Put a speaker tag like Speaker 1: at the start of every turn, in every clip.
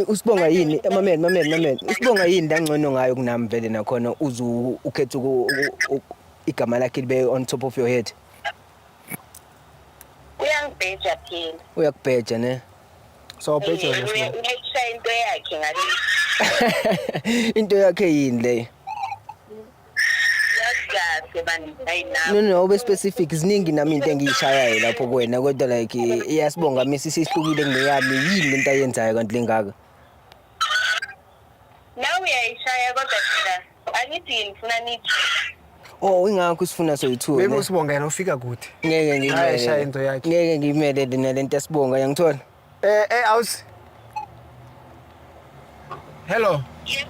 Speaker 1: Usibonga yini, mamela, mamela, mamela, usibonga yini langcono ngayo kunami vele nakhona uze ukhethe igama lakhe libe on top of your head?
Speaker 2: Uyangibheja phela.
Speaker 1: Uyakubheja ne?
Speaker 3: So ubheja wena, Sibonga.
Speaker 2: Uyayishaya into yakhe ngale.
Speaker 1: Into yakhe yini leyo?
Speaker 2: Yazi kahle bani, hayi nami.
Speaker 1: No, ube specific. Ziningi nami into engiyishayayo lapho kuwena, kodwa like iyasibonga misi sihlukile kuneyami. Yini lento ayenzayo kanti lengaka?
Speaker 2: Nawe uyayishaya, kodwa phela angithi ngifuna nithi.
Speaker 1: Oh, ingakho sifuna soyi-two.
Speaker 3: Maybe
Speaker 1: Ne?
Speaker 3: usibonga yena ufika kude.
Speaker 1: Ngeke
Speaker 3: Ayishaya
Speaker 1: ngiyimele.
Speaker 3: into yakhe.
Speaker 1: Ngeke ngiyimelele nalento yasibonga, yangithola?
Speaker 3: Awusi. Hello.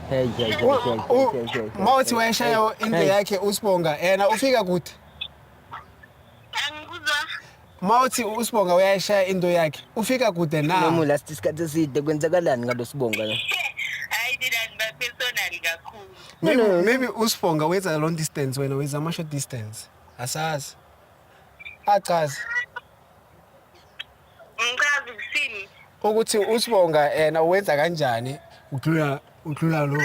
Speaker 1: Hey, hey, hey, hey, hey, hey, hey.
Speaker 3: Mawuthi wayeshaya into
Speaker 1: Hey.
Speaker 3: yakhe usibonga, yena ufika kude.
Speaker 2: Angikuzwa.
Speaker 3: Mawuthi usibonga uyayishaya into yakhe, ufika kude na?
Speaker 1: Noma last isikhathi eside kwenzakalani ngalo sibonga la?
Speaker 2: Hayi, nina niba personal kakhulu.
Speaker 3: Maybe,
Speaker 1: No.
Speaker 3: maybe usibonga wenza long distance, wena wenza ama short distance. Asazi. Achazi.
Speaker 2: Ngichaza ukusini?
Speaker 3: Ukuthi usibonga yena wenza kanjani udlula lo.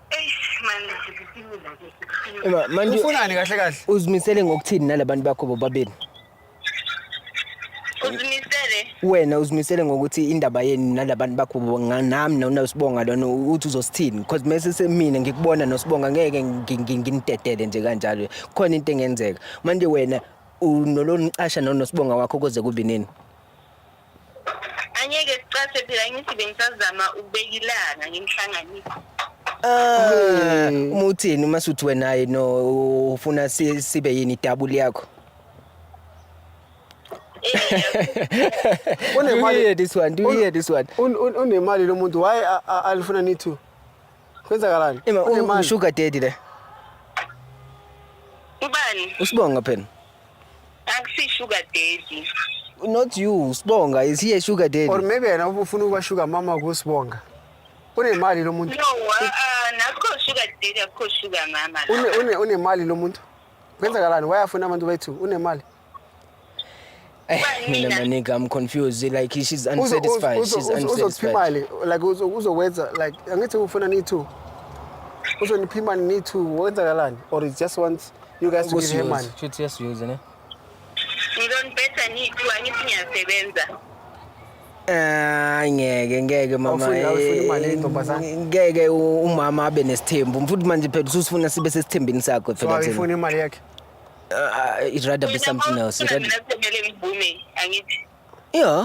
Speaker 2: Eish man, sisimile ke.
Speaker 1: Ema manje
Speaker 3: Ufunani kahle kahle?
Speaker 1: uzimisele ngokuthini nalabantu bakho bobabili?
Speaker 2: Uzimisele.
Speaker 1: Wena uzimisele ngokuthi indaba yenu nalabantu bakho nami noSibonga lona uthi uzosithini? Because mase semina ngikubona noSibonga, ngeke nginidedele nje kanjalo. Khona into engenzeka. Manje wena unolonicasha noSibonga wakho kuze kube nini?
Speaker 2: Angeke sicashe phela, ngithi bengisazama ukubeka ilanga ngimhlanganise.
Speaker 1: Ah, uma uthini uma suthi wena hayi no, ufuna sibe yini idouble yakho? Do you hear this one? Do you hear this one?
Speaker 3: Unemali lo muntu, why alifuna ni-two? Kwenzakalani?
Speaker 1: Ema
Speaker 3: Unemali.
Speaker 1: Sugar daddy le.
Speaker 2: Ubani?
Speaker 1: Usibonga phela.
Speaker 2: Akusi sugar daddy.
Speaker 1: Not you, Sibonga. Is he a sugar daddy?
Speaker 3: Or maybe yena ufuna ukuba sugar mama kusibonga. Unemali lo muntu.
Speaker 2: No, nakho sugar daddy, akukho sugar mama.
Speaker 3: Unemali lo muntu. Kwenzakalani? Why afuna abantu bethu? Unemali.
Speaker 1: Eh, mina
Speaker 2: Mina.
Speaker 1: manika, I'm confused. Like, she's unsatisfied. She's
Speaker 3: Uzokupha
Speaker 1: unsatisfied.
Speaker 3: imali, like uzokwenza, like angithi ufuna ni-two. Uzonipha imali ni-two. Kwenzakalani? Or he just wants you guys to give him money.
Speaker 1: Shuthi yasiyuze ne?
Speaker 2: Ngizonibetha nithi, angithi ngiyasebenza.
Speaker 1: Ah, ngeke, ngeke mama.
Speaker 3: Awufuni imali yentombazane?
Speaker 1: Ngeke umama abe nesithembu. Futhi manje phela ususifuna sibe sesithembini sakho
Speaker 3: So
Speaker 1: phela thina.
Speaker 3: awuyifuni imali yakhe?
Speaker 1: It'd rather be something else. It'd rather
Speaker 2: Mina kumele ngivume, angithi.
Speaker 1: Yeah.